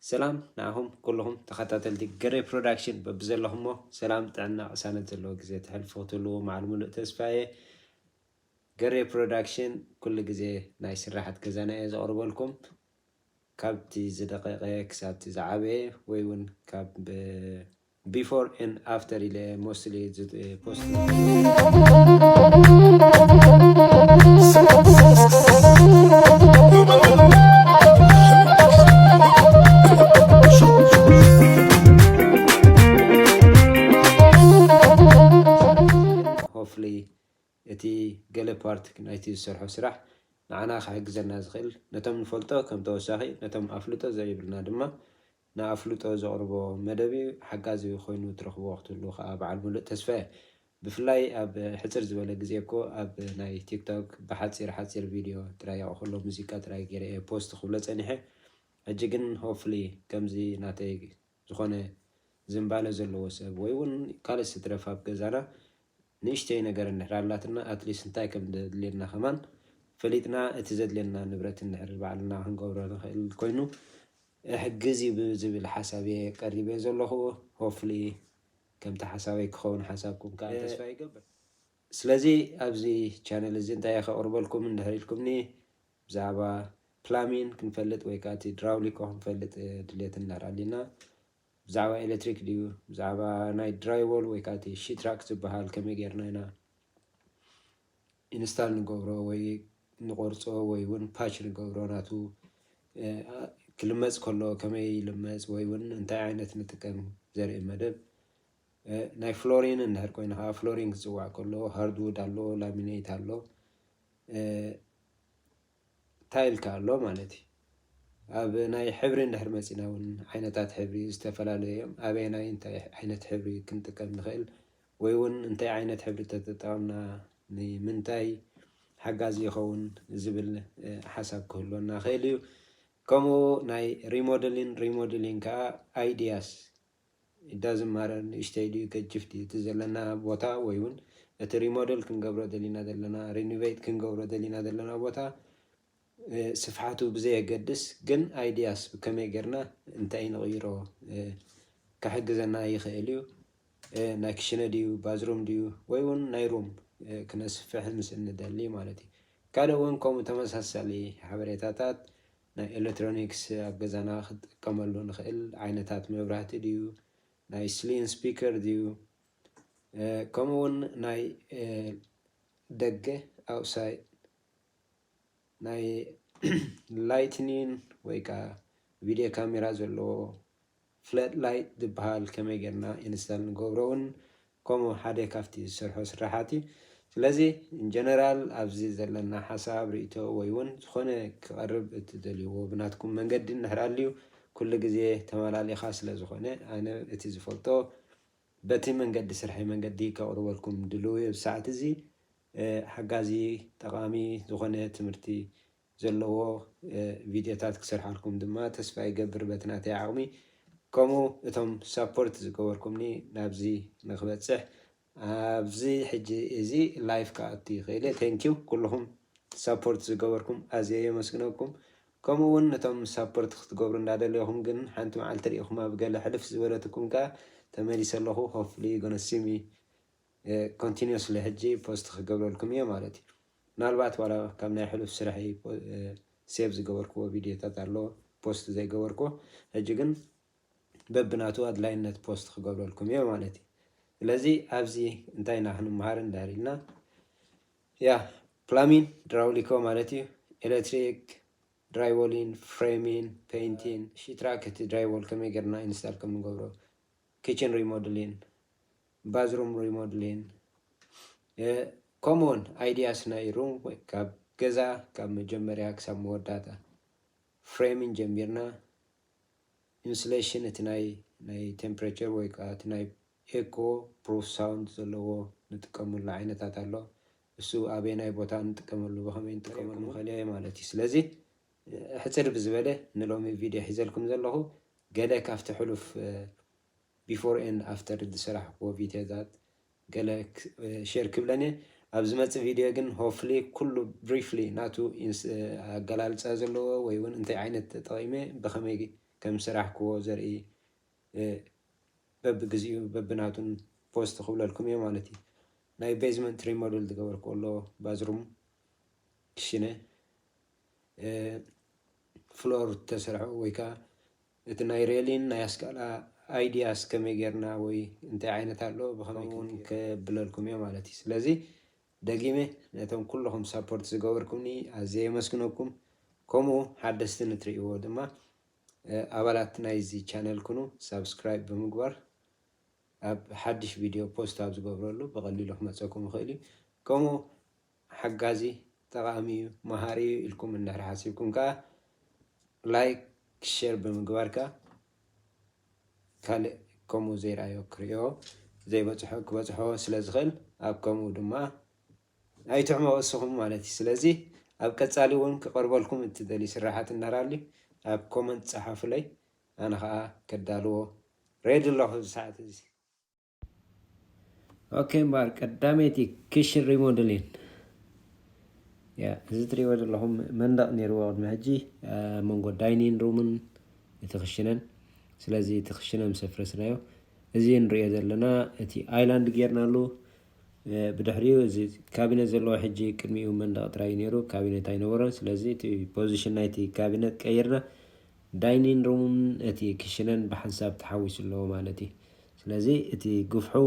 ሰላም ንዓኹም ኩልኹም ተኸታተልቲ ገሬ ፕሮዳክሽን፣ በብዘለኹሞ ሰላም፣ ጥዕና፣ ቅሳነት ዘለዎ ግዜ ተሕልፉ ክትህልዉ መዓል ሙሉእ ተስፋ እየ። ገሬ ፕሮዳክሽን ኩሉ ግዜ ናይ ስራሓት ገዛና እየ ዘቕርበልኩም። ካብቲ ዝደቐቐ ክሳብቲ ዝዓበየ፣ ወይ እውን ካብ ቢፎር ኤን ኣፍተር ኢለ ሞስትሊ ፖስት ሆፍሊ እቲ ገለ ፓርት ናይቲ ዝሰርሖ ስራሕ ንዓና ክሕግዘና ዝኽእል፣ ነቶም ንፈልጦ ከም ተወሳኺ፣ ነቶም ኣፍልጦ ዘይብልና ድማ ንኣፍልጦ ዘቕርቦ መደብ እዩ። ሓጋዚ ኮይኑ ትረኽብዎ ክትህሉ ከዓ በዓል ሙሉእ ተስፋ እየ። ብፍላይ ኣብ ሕፅር ዝበለ ግዜ እኮ ኣብ ናይ ቲክቶክ ብሓፂር ሓፂር ቪድዮ ጥራይ፣ ያው ከሎ ሙዚቃ ጥራይ ገይረ እየ ፖስት ክብሎ ፀኒሐ። ሕጂ ግን ሆፍሊ ከምዚ ናተይ ዝኾነ ዝንባለ ዘለዎ ሰብ ወይ እውን ካልእ ስትረፍ ኣብ ገዛና ንእሽተይ ነገር እንድሕር ኣላትና፣ ኣትሊስት እንታይ ከም ዘድልየና ከማን ፈሊጥና፣ እቲ ዘድልየና ንብረት እንድሕር ባዕልና ክንገብሮ ንኽእል ኮይኑ እሕግዝ እዩ ብዝብል ሓሳብ እየ ቀሪበ ዘለኹ። ሆፍሊ ከምቲ ሓሳበይ ክኸውን ሓሳብኩም ከዓ እ- ተስፋ ይገብር። ስለዚ ኣብዚ ቻነል እዚ እንታይ እየ ከቕርበልኩም እንድሕር ኢልኩምኒ፣ ብዛዕባ ፕላሚን ክንፈልጥ ወይ ከዓ እቲ ድራውሊኮ ክንፈልጥ፣ እ፣ ድሌት እንድሕር ኣሊና፣ ብዛዕባ ኤሌክትሪክ ድዩ፣ ብዛዕባ ናይ ድራይዎል ወይ ከዓ እቲ ሺትራክ ዝበሃል ከመይ ጌርና ኢና ኢንስታል ንገብሮ ወይ ንቆርጾ ወይ እውን ፓች ንገብሮ፣ ናቱ፣ እ፣ ክልመጽ ከሎ ከመይ ይልመጽ ወይ እውን እንታይ ዓይነት ንጥቀም ዘርኢ መደብ። እ፣ ናይ ፍሎሪን እንድሕር ኮይኑ ከዓ ፍሎሪን ክጽዋዕ ከሎ ሃርድውድ ኣሎ፣ ላሚኔት ኣሎ፣ እ፣ ታይል ከኣ ኣሎ ማለት እዩ። ኣብ ናይ ሕብሪ እንድሕር መጺና እውን ዓይነታት ሕብሪ ዝተፈላለዩ እዮም። ኣበየናይ እንታይ ዓይነት ሕብሪ ክንጥቀም ንኽእል ወይ እውን እንታይ ዓይነት ሕብሪ ተተጠቐምና ንምንታይ ሓጋዚ ይኸውን ዝብል፣ እ፣ ሓሳብ ክህልወና ይኽእል እዩ። ከምኡ ናይ ሪሞደሊን፣ ሪሞደሊን ከኣ ኣይዲያስ ዳዝን ማተር ንእሽተይ ድዩ ገጅፍ ድዩ እቲ ዘለና ቦታ ወይ እውን እቲ ሪሞደል ክንገብሮ ደሊና ዘለና፣ ሪኖቬት ክንገብሮ ደሊና ዘለና ቦታ፣ እ፣ ስፍሓቱ ብዘየገድስ ግን ኣይዲያስ ብከመይ ጌርና እንታይ ንቕይሮ፣ እ፣ ክሕግዘና ይኽእል እዩ። እ፣ ናይ ክሽነ ድዩ ባዝሩም ድዩ ወይ እውን ናይ ሩም፣ እ፣ ክነስፍሕ ምስ እንደሊ ማለት እዩ። ካልእ እውን ከምኡ ተመሳሳሊ ሓበሬታታት ናይ ኤሌክትሮኒክስ ኣብ ገዛና ክጥቀመሉ ንኽእል ዓይነታት መብራህቲ ድዩ፣ ናይ ስሊን ስፒከር ድዩ፣ እ፣ ከምኡ እውን ናይ፣ እ፣ ደገ ኣውሳይድ ናይ ላይትኒን ወይ ከዓ ቪድዮ ካሜራ ዘለዎ ፍለድ ላይት ዝበሃል ከመይ ጌርና ኢንስታል ንገብሮ እውን ከምኡ ሓደ ካብቲ ዝሰርሖ ስራሓት እዩ። ስለዚ ኢንጀነራል ኣብዚ ዘለና ሓሳብ ርኢቶ ወይ እውን ዝኾነ ክቐርብ እትደልይዎ ብናትኩም መንገዲ እንድሕር ኣልዩ ኩሉ ግዜ ተመላሊኻ ስለ ዝኾነ ኣነ እቲ ዝፈልጦ በቲ መንገዲ ስርሐይ መንገዲ ከቕርበልኩም ድልው እየ። ብሰዓት እዚ፣ እ፣ ሓጋዚ ጠቓሚ ዝኾነ ትምህርቲ ዘለዎ፣ እ፣ ቪድዮታት ክሰርሓልኩም ድማ ተስፋ ይገብር በቲ ናተይ ዓቕሚ። ከምኡ እቶም ሳፖርት ዝገበርኩምኒ ናብዚ ንክበጽሕ ኣብዚ ሕጂ እዚ ላይፍ ክኣቱ ይኽእል እየ። ቴንኪው ኩልኹም ሳፖርት ዝገበርኩም ኣዝየ የመስግነኩም። ከምኡ እውን ነቶም ሳፖርት ክትገብሩ እንዳደለኹም ግን ሓንቲ መዓልቲ ርኢኹም ኣብ ገለ ሕልፍ ዝበለትኩም ከኣ ተመሊሰ ኣለኹ። ሆፍሊ ጎነሲሚ ኮንቲኒስሊ ሕጂ ፖስት ክገብረልኩም እየ ማለት እዩ። ምናልባት ዋላ ካብ ናይ ሕሉፍ ስራሐይ ፖ-፣ እ፣ ሴቭ ዝገበርክዎ ቪድዮታት ኣሎ ፖስት ዘይገበርክዎ፣ ሕጂ ግን በብናቱ ኣድላይነት ፖስት ክገብረልኩም እየ ማለት እዩ። ስለዚ ኣብዚ እንታይ ኢና ክንመሃር እንድሕር ኢልና፣ ያ ፕላሚን ድራውሊኮ ማለት እዩ፣ ኤሌክትሪክ ድራይዎሊን፣ ፍሬሚን፣ ፔይንቲን፣ ሺትራክ እቲ ድራይዎል ከመይ ጌርና ኢንስታል ከም ንገብሮ፣ ኪችን ሪሞድሊን፣ ባዝሩም ሪሞድሊን፣ እ፣ ከምኡውን ኣይዲያስ ናይ ሩም ወይ ካብ ገዛ ካብ መጀመርያ ክሳብ መወዳእታ ፍሬሚን ጀሚርና፣ ኢንሱሌሽን እቲ ናይ፣ ናይ ቴምፕሬቸር ወይ ከዓ እቲ ናይ ኤኮ ፕሩፍ ሳውንድ ዘለዎ ንጥቀመሉ ዓይነታት ኣሎ። እሱ ኣበየናይ ቦታ ንጥቀመሉ፣ ብኸመይ ንጥቀመሉ ንኽእል ማለት እዩ። ስለዚ፣ እ፣ ሕፅር ብዝበለ ንሎሚ ቪድዮ ሒዘልኩም ዘለኹ ገለ ካብቲ ሕሉፍ፣ እ፣ ቢፎር ኤንድ ኣፍተር ዝሰራሕክዎ ቪድዮታት ገለ ክ-፣ እ፣ ሼር ክብለን እየ። ኣብ ዝመፅእ ቪድዮ ግን ሆፍሊ ኩሉ ብሪፍሊ ናቱ ኢንስ-፣ እ፣ ኣገላልፃ ዘለዎ ወይ እውን እንታይ ዓይነት ተጠቒመ ብኸመይ ከም ስራሕክዎ ዘርኢ በብግዚኡ በብናቱን ፖስት ክብለልኩም እየ ማለት እዩ። ናይ ቤዝመንት ሪሞደል ዝገበርክዎ ኣሎ ባዝሩም ክሽነ ፍሎር ተሰርሑ ወይ ከዓ እቲ ናይ ሬሊን ናይ ኣስቃላ ኣይዲያስ ከመይ ጌርና ወይ እንታይ ዓይነት ኣሎ ብኸመይ እውን ከብለልኩም እየ ማለት እዩ። ስለዚ ደጊመ ነቶም ኩለኹም ሳፖርት ዝገበርኩምኒ ኣዝየ የመስግነኩም። ከምኡ ሓደስቲ ንትርእይዎ ድማ ኣባላት ናይዚ ቻነል ኩኑ ሳብስክራይብ ብምግባር ኣብ ሓድሽ ቪድዮ ፖስት ኣብ ዝገብረሉ ብቐሊሉ ክመፀኩም ይኽእል እዩ። ከምኡ ሓጋዚ ጠቓሚ እዩ መሃሪ እዩ ኢልኩም እንድሕር ሓሲብኩም ከዓ ላይክ ሼር ብምግባር ከዓ ካልእ ከምኡ ዘይረኣዮ ክርእዮ ዘይበፅሖ ክበፅሖ ስለ ዝኽእል ኣብ ከምኡ ድማ ኣይትሕመቑ እስኹም ማለት እዩ። ስለዚ ኣብ ቀፃሊ እውን ክቐርበልኩም እትደልዩ ስራሓት እንድሕር ኣልዩ ኣብ ኮመንት ፀሓፉለይ ኣነ ከዓ ከዳልዎ ሬዲ ኣለኹ እዚ ሰዓት እዚ። ኦኬ እምበኣር ቀዳመይቲ ክሽን ሪሞደሊን ያ እዚ ትሪእዎ ዘለኹም መንደቕ ነይርዎ ቅድሚ ሕጂ መንጎ ዳይኒን ሩምን እቲ ክሽነን። ስለዚ እቲ ክሽነ ምስ ኣፍረስናዮ እዚ ንሪኦ ዘለና እቲ ኣይላንድ ጌርናሉ። ብድሕሪኡ እዚ ካቢነት ዘለዎ ሕጂ ቅድሚኡ መንደቕ ጥራይ ነይሩ፣ ካቢነት ኣይነበሮን። ስለዚ እቲ ፖዚሽን ናይቲ ካቢነት ቀይርና ዳይኒን ሩምን እቲ ክሽነን ብሓንሳብ ተሓዊሱ ኣለዎ ማለት እዩ። ስለዚ እቲ ግፍሑ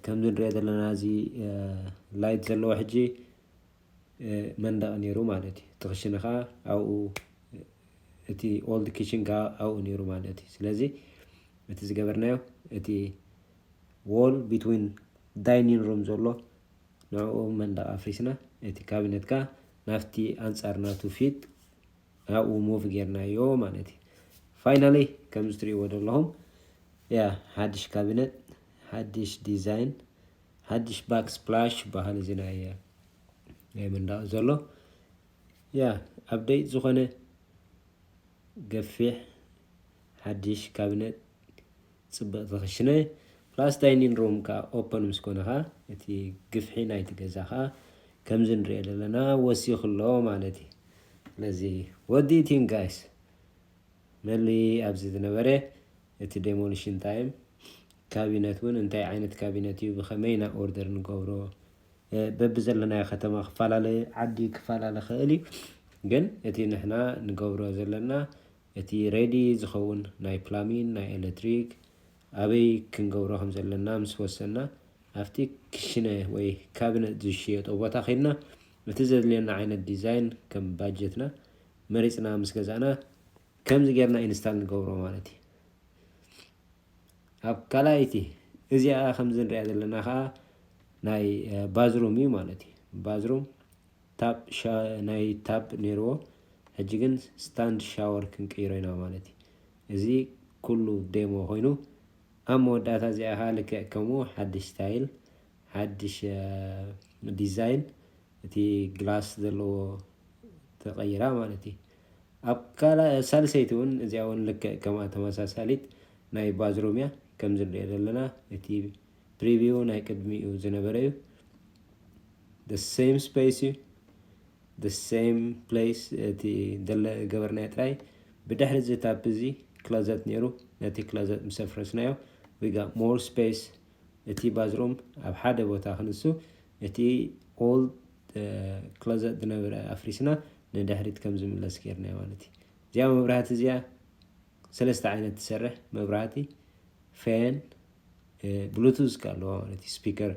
ከምዚ ንሪኦ ዘለና እዚ ላይት ዘለዎ ሕጂ መንደቕ ነይሩ ማለት እዩ። እቲ ክሽነ ከዓ ኣብኡ እቲ ኦልድ ኪችን ከዓ ኣብኡ ነይሩ ማለት እዩ። ስለዚ እቲ ዝገበርናዮ እቲ ዎል ቢትዊን ዳይኒን ሩም ዘሎ ንዕኡ መንደቕ ኣፍሪስና እቲ ካቢነት ከዓ ናብቲ ኣንፃር ናቱ ፊት ኣብኡ ሙቭ ጌርናዮ ማለት እዩ። ፋይናሊ ከምዚ ትሪእዎ ዘለኹም ያ ሓድሽ ካቢነት ሓድሽ ዲዛይን ሓድሽ ባክ ስፕላሽ በሃል እዚ ናይ ናይ መንደቕ ዘሎ ያ ኣፕደይት ዝኾነ ገፊሕ ሓድሽ ካቢነት ፅብቕቲ ክሽነ ፕላስ ዳይኒን ሩም ከዓ ኦፐን ምስ ኮነ ከዓ እቲ ግፍሒ ናይቲ ገዛ ከዓ ከምዚ ንሪኦ ዘለና ወሲኹ ኣሎ ማለት እዩ። ስለዚ ወዲእቲን ጋይስ መሊ ኣብዚ ዝነበረ እቲ ዴሞሊሽን ታይም ካቢነት እውን እንታይ ዓይነት ካቢነት እዩ ብኸመይ ኢና ኦርደር ንገብሮ በብዘለናዮ ከተማ ክፈላለ ዓዲ ክፈላለ ክእል እዩ። ግን እቲ ንሕና ንገብሮ ዘለና እቲ ሬዲ ዝኸውን ናይ ፕላሚን ናይ ኤሌክትሪክ ኣበይ ክንገብሮ ከም ዘለና ምስ ወሰና ኣብቲ ክሽነ ወይ ካቢነት ዝሽየጦ ቦታ ከይድና እቲ ዘድልየና ዓይነት ዲዛይን ከም ባጀትና መሪፅና ምስ ገዛእና ከምዚ ጌርና ኢንስታል ንገብሮ ማለት እዩ። ኣብ ካልኣይቲ እዚኣ ከምዚ ንሪኣ ዘለና ከዓ ናይ ባዝሩም እዩ ማለት እዩ። ባዝሩም ታፕ ናይ ታፕ ነይርዎ ሕጂ ግን ስታንድ ሻወር ክንቅይሮ ኢና ማለት እዩ። እዚ ኩሉ ዴሞ ኮይኑ ኣብ መወዳእታ እዚኣ ከዓ ልክዕ ከምኡ ሓድሽ ስታይል ሓድሽ ዲዛይን እቲ ግላስ ዘለዎ ተቐይራ ማለት እዩ። ኣብ ካልእ ሳልሰይቲ እውን እዚኣ እውን ልክዕ ከምኣ ተመሳሳሊት ናይ ባዝሩም እያ። ከምዚ ንሪኦ ዘለና እቲ ፕሪቪው ናይ ቅድሚኡ ዝነበረ እዩ። The same space እዩ። The same place እቲ ደለ ገበርናዮ ጥራይ ብድሕሪ እዚ ታፕ እዚ ክሎዘት ነይሩ። ነቲ ክሎዘት ምስ ኣፍረስናዮ we got more space። እቲ ባዝሩም ኣብ ሓደ ቦታ ክንሱ እቲ ኦልድ ክሎዘት ዝነበረ ኣፍሪስና ንድሕሪት ከም ዝምለስ ጌርናዮ ማለት እዩ። እዚኣ መብራህቲ እዚኣ ሰለስተ ዓይነት ትሰርሕ መብራህቲ ፌን ብሉቱዝ ከ ኣለዋ ማለት እዩ። ስፒከር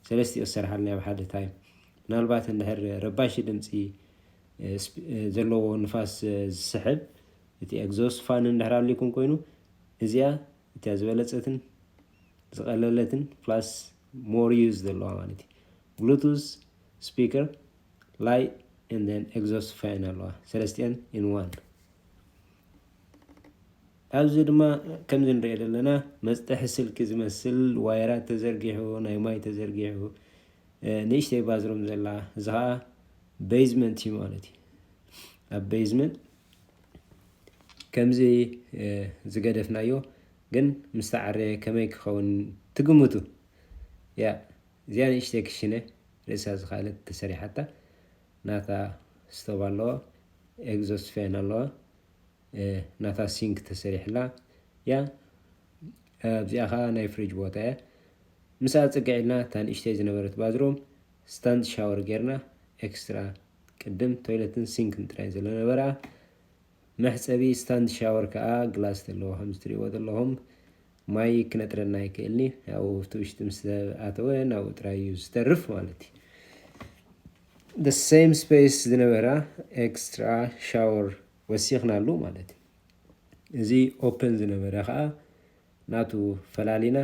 ሰለስቲኡ ዝሰርሓልና ኣብ ሓደ ታይም ምናልባት እንድሕር ረባሺ ድምፂ ዘለዎ ንፋስ ዝስሕብ እቲ ኤግዞስት ፋን እንድሕር ኣልኩም ኮይኑ እዚኣ እቲያ ዝበለፀትን ዝቐለለትን ፕላስ ሞር ዩዝ ዘለዋ ማለት እዩ። ብሉቱዝ ስፒከር ላይት and then exhaust fan ኣለዋ ሰለስቲአን in one። ኣብዚ ድማ ከምዚ ንሪኦ ዘለና መፅጠሒ ስልኪ ዝመስል ዋየራት ተዘርጊሑ ናይ ማይ ተዘርጊሑ ንእሽተይ ባዝሩም ዘላ እዚ ከዓ ቤዝመንት እዩ ማለት እዩ። ኣብ ቤዝመንት ከምዚ ዝገደፍናዮ ግን ምስ ተዓረየ ከመይ ክኸውን ትግምቱ? ያ እዚኣ ንእሽተይ ክሽነ ርእሳ ዝኻለት ተሰሪሓታ ናታ ስቶብ ኣለዋ ኤግዞስት ፌን ኣለዋ። ናታ ሲንክ ተሰሪሕላ እያ። ኣብዚኣ ከዓ ናይ ፍሪጅ ቦታ እያ። ምስኣ ፅግዕ ኢልና እታ ንእሽተይ ዝነበረት ባዝሩም ስታንድ ሻወር ጌርና፣ ኤክስትራ ቅድም ቶይለትን ሲንክን ጥራይ ዝነበራ። መሕፀቢ ስታንድ ሻወር ከዓ ግላስ ዘለዎ ከም እትሪእዎ ዘለኹም ማይ ክነጥረና ይክእልኒ። ኣብኡ እቲ ውሽጢ ምስ ኣተወ ናብኡ ጥራይ እዩ ዝተርፍ ማለት እዩ። The same space ዝነበራ ኤክስትራ ሻወር ወሲኽናሉ ማለት እዩ። እዚ ኦፕን ዝነበረ ከዓ ናቱ ፈላሊና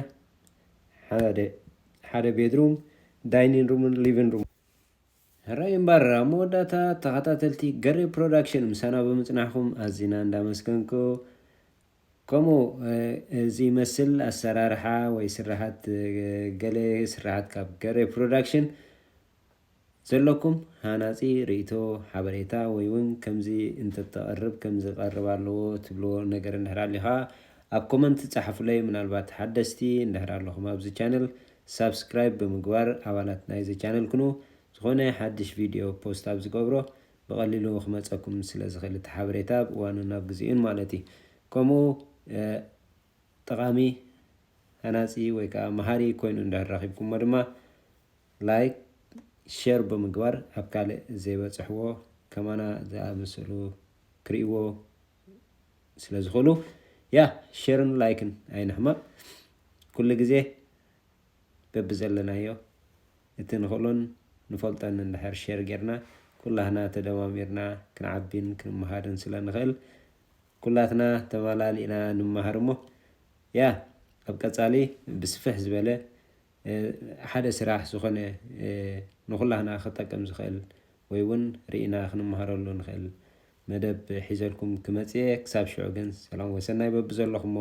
ሓደ ቤድሩም፣ ዳይኒንግ ሩምን ሊቪንግ ሩም። ሕራይ እምበር ኣብ መወዳእታ ተኸታተልቲ ገሬ ፕሮዳክሽን ምሳና ብምፅናሕኩም ኣዚና እንዳመስገንኩ፣ ከምኡ እዚ ይመስል ኣሰራርሓ ወይ ስራሓት፣ ገለ ስራሓት ካብ ገሬ ፕሮዳክሽን ዘለኩም ሃናፂ ርእይቶ፣ ሓበሬታ ወይ እውን ከምዚ እንተተቐርብ ከምዚ ቀርብ ኣለዎ ትብልዎ ነገር እንድሕር ኣሊኻ ኣብ ኮመንት ፃሓፉለይ። ምናልባት ሓደስቲ እንድሕር ኣለኹም ኣብዚ ቻነል ሳብስክራይብ ብምግባር ኣባላት ናይዚ ቻነል ኩኑ። ዝኾነ ሓድሽ ቪድዮ ፖስት ኣብ ዝገብሮ ብቐሊሉ ክመፀኩም ስለ ዝኽእል እቲ ሓበሬታ ብእዋኑን ኣብ ግዚኡን ማለት እዩ። ከምኡ ጠቓሚ ሃናፂ ወይ ከዓ መሃሪ ኮይኑ እንድሕር ረኺብኩሞ ድማ ላይክ፣ ሼር ብምግባር ኣብ ካልእ ዘይበፅሕዎ ከማና ዝኣመሰሉ ክርእይዎ ስለ ዝኽእሉ፣ ያ ሼርን ላይክን ኣይንሕመቕ። ኩሉ ግዜ በብዘለናዮ እቲ ንኽእሎን ንፈልጦን እንድሕር ሼር ጌርና ኩላህና ተደማሚርና ክንዓቢን ክንመሃርን ስለ ንኽእል ኩላትና ተመላሊእና ንመሃር እሞ ያ ኣብ ቀፃሊ ብስፍሕ ዝበለ ሓደ ስራሕ ዝኾነ ንኹላህና ክጠቅም ዝኽእል ወይ እውን ርኢና ክንመሃረሉ ንኽእል መደብ ሒዘልኩም ክመፅእ እየ። ክሳብ ሽዑ ግን ሰላም ወሰናይ በብዘለኹሞ